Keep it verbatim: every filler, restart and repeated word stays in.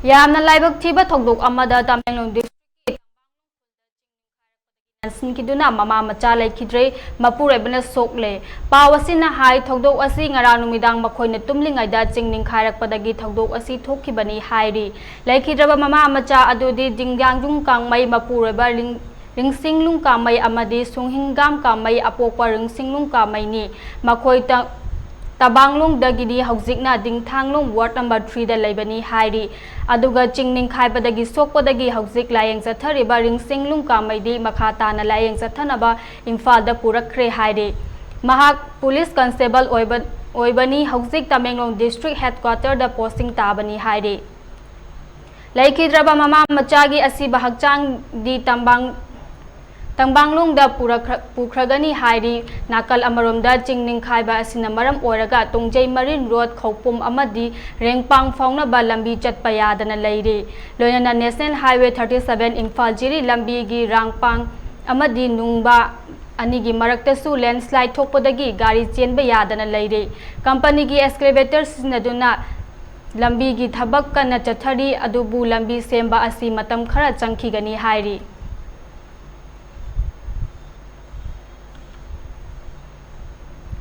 ꯌꯥꯝꯅ ꯂꯥꯏꯕꯛ ꯊꯤꯕ ꯊꯧꯗꯣꯛ ꯑꯃꯗ ꯇꯃꯦꯡꯂꯣꯡ ꯗꯤꯁꯇ꯭ꯔꯤꯛꯀꯤ ꯅꯥꯟꯁꯤꯟꯈꯤꯗꯨꯅ ꯃꯃꯥ ꯃꯆꯥ ꯂꯩꯈꯤꯗ꯭ꯔꯦ, ꯃꯄꯨꯔꯣꯏꯕꯅ ꯁꯣꯛꯂꯦ꯫ ꯄꯥꯎ ꯑꯁꯤꯅ ꯍꯥꯏ, ꯊꯧꯗꯣꯛ ꯑꯁꯤ ꯉꯔꯥꯡ ꯅꯨꯃꯤꯗꯥꯡ ꯃꯈꯣꯏꯅ ꯇꯨꯝꯂꯤꯉꯩꯗ ꯆꯤꯡ ꯅꯤꯡꯈꯥꯏꯔꯛꯄꯗꯒꯤ ꯊꯧꯗꯣꯛ ꯑꯁꯤ ꯊꯣꯛꯈꯤꯕꯅꯤ ꯍꯥꯏꯔꯤ꯫ ꯂꯩꯈꯤꯗ꯭ꯔꯕ ꯃꯃꯥ ꯃꯆꯥ ꯑꯗꯨꯗꯤ ꯖꯤꯡꯖꯥꯡꯖꯨꯡ ꯀꯥꯡꯃꯩ, ꯃꯄꯨꯔꯣꯏꯕ ꯔꯤꯡ-, ꯔꯤꯡꯁꯤꯡꯂꯨꯡ ꯀꯥꯡꯃꯩ ꯑꯃꯗꯤ ꯁꯨꯡꯍꯤꯡꯒꯥꯝ ꯀꯥꯡꯃꯩ, ꯑꯄꯣꯛꯄ ꯔꯤꯡꯁꯤꯡꯂꯨꯡ ꯀꯥꯡꯃꯩꯅꯤ꯫ ꯃꯈꯣꯏ ꯇ-, ꯇꯕꯥꯡꯂꯣꯡꯗꯒꯤꯅꯤ, ꯍꯧꯖꯤꯛꯅ ꯗꯤꯡꯊꯥꯡꯂꯣꯡ ꯋꯥꯔꯗ ꯅꯝꯕꯔ ꯊ꯭ꯔꯤꯗ ꯂꯩꯕꯅꯤ ꯍꯥꯏꯔꯤ꯫ ꯑꯗꯨꯒ ꯆꯤꯡ ꯅꯤꯡꯈꯥꯏꯕꯗꯒꯤ ꯁꯣꯛꯄꯗꯒꯤ ꯍꯧꯖꯤꯛ ꯂꯥꯌꯦꯡ ꯆꯠꯊꯔꯤꯕ ꯔꯤꯡꯁꯤꯡꯂꯨꯡ ꯀꯥꯡꯃꯩꯗꯤ ꯃꯈꯥ ꯇꯥꯅ ꯂꯥꯌꯦꯡ ꯆꯠꯊꯅꯕ ꯏꯝꯐꯥꯜꯗ ꯄꯨꯔꯛꯈ꯭ꯔꯦ ꯍꯥꯏꯔꯤ꯫ ꯃꯍꯥꯛ ꯄꯨꯂꯤꯁ ꯀꯟꯁꯇꯦꯕꯜ ꯑꯣꯏꯕ, ꯑꯣꯏꯕꯅꯤ, ꯍꯧꯖꯤꯛ ꯇꯃꯦꯡꯂꯣꯡ ꯗꯤꯁꯇ꯭ꯔꯤꯛ ꯍꯦꯗꯀ꯭ꯋꯥꯇꯔꯗ ꯄꯣꯁꯇꯤꯡ ꯇꯥꯕꯅꯤ ꯍꯥꯏꯔꯤ꯫ ꯂꯩꯈꯤꯗ꯭ꯔꯕ ꯃꯃꯥ ꯃꯆꯥꯒꯤ ꯑꯁꯤꯕ ꯍꯛꯆꯥꯡꯗꯤ ꯇꯝꯕꯥꯡ-, ꯇꯝꯕꯥꯡꯂꯣꯡꯗ ꯄꯨꯔꯛꯈ꯭ꯔ-, ꯄꯨꯈ꯭ꯔꯒꯅꯤ ꯍꯥꯏꯔꯤ꯫ ꯅꯥꯀꯜ ꯑꯃꯔꯣꯝꯗ ꯆꯤꯡ ꯅꯤꯡꯈꯥꯏꯕ ꯑꯁꯤꯅ ꯃꯔꯝ ꯑꯣꯏꯔꯒ ꯇꯣꯡꯖꯩ ꯃꯔꯤꯟ ꯔꯣꯗ, ꯈꯧꯄꯨꯝ ꯑꯃꯗꯤ ꯔꯦꯡꯄꯥꯡ ꯐꯥꯎꯅꯕ ꯂꯝꯕꯤ ꯆꯠꯄ ꯌꯥꯗꯅ ꯂꯩꯔꯤ꯫ ꯂꯣꯏꯅꯅ national highway thirty seven Imphal Jiri ꯂꯝꯕꯤꯒꯤ ꯔꯥꯡꯄꯥꯡ ꯑꯃꯗꯤ ꯅꯨꯡꯕ ꯑꯅꯤꯒꯤ ꯃꯔꯛꯇꯁꯨ ꯂꯦꯟꯁ꯭ꯂꯥꯏꯗ ꯊꯣꯛꯄꯗꯒꯤ ꯒꯥꯔꯤ ꯆꯦꯟꯕ ꯌꯥꯗꯅ ꯂꯩꯔꯤ꯫ ꯀꯝꯄꯅꯤꯒꯤ ꯑꯦꯛꯁꯀꯦꯚꯦꯇꯔ ꯁꯤꯖꯤꯟꯅꯗꯨꯅ ꯂꯝꯕꯤꯒꯤ ꯊꯕꯛ ꯀꯟꯅ ꯆꯠꯊꯔꯤ, ꯑꯗꯨꯕꯨ ꯂꯝꯕꯤ ꯁꯦꯝꯕ ꯑꯁꯤ ꯃꯇꯝ ꯈꯔ ꯆꯪꯈꯤꯒꯅꯤ ꯍꯥꯏꯔꯤ꯫